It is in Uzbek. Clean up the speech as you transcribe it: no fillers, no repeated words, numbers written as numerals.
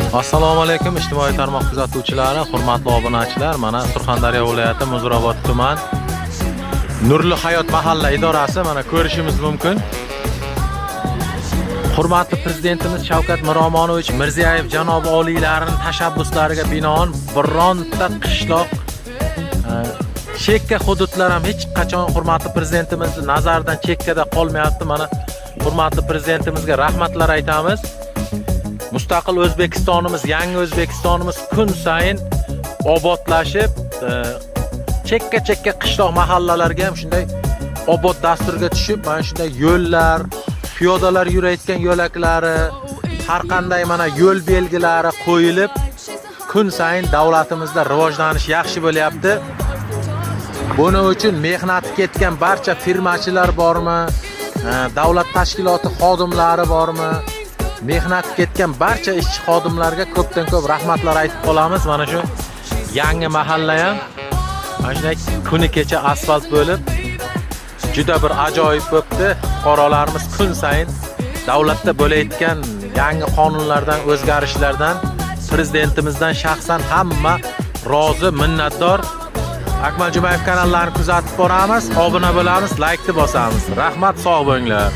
Assalomu alaykum, ijtimoiy tarmoq kuzatuvchilari, hurmatli obunachilar. Mana Surxondaryo viloyati, Muzrabot tuman, Nurli Hayot mahalla idorasi, mana ko'rishimiz mumkin. Hurmatli prezidentimiz Shavkat Miromonovich Mirziyoyev janobi oliylarining tashabbuslariga binoan bironta qishloq, chekka hududlar ham hech qachon hurmatli prezidentimizni nazaridan chekkada qolmayapti. Mana hurmatli prezidentimizga rahmatlar aytamiz. Mustaqil O'zbekistonimiz, yangi O'zbekistonimiz kun sayin obodlashib, chekka-chekka qishloq mahallalarga ham shunday obod dasturga tushib, mana shunday yo'llar, piyodalar yurayotgan yo'laklari, har qanday mana yo'l belgilari qo'yilib, kun sayin davlatimizda rivojlanish yaxshi bo'lyapti. Buning uchun mehnati ketgan barcha firmachilar bormi, davlat tashkiloti xodimlari bormi, mehnati ketgan barcha ishchi xodimlarga ko'pdan ko'p rahmatlar aytib qolamiz. Mana shu yangi mahalla ham mana shunday kuni kecha asfalt bo'lib, juda bir ajoyib bo'pti. Fuqarolarimiz kun sayin davlatda bo'layotgan yangi qonunlardan, o'zgarishlardan, prezidentimizdan shaxsan hamma rozi, minnatdor. Akmal Jumayev kanallarini kuzatib boramiz, obuna bo'lamiz, laykni bosamiz. Rahmat, sog' bo'linglar.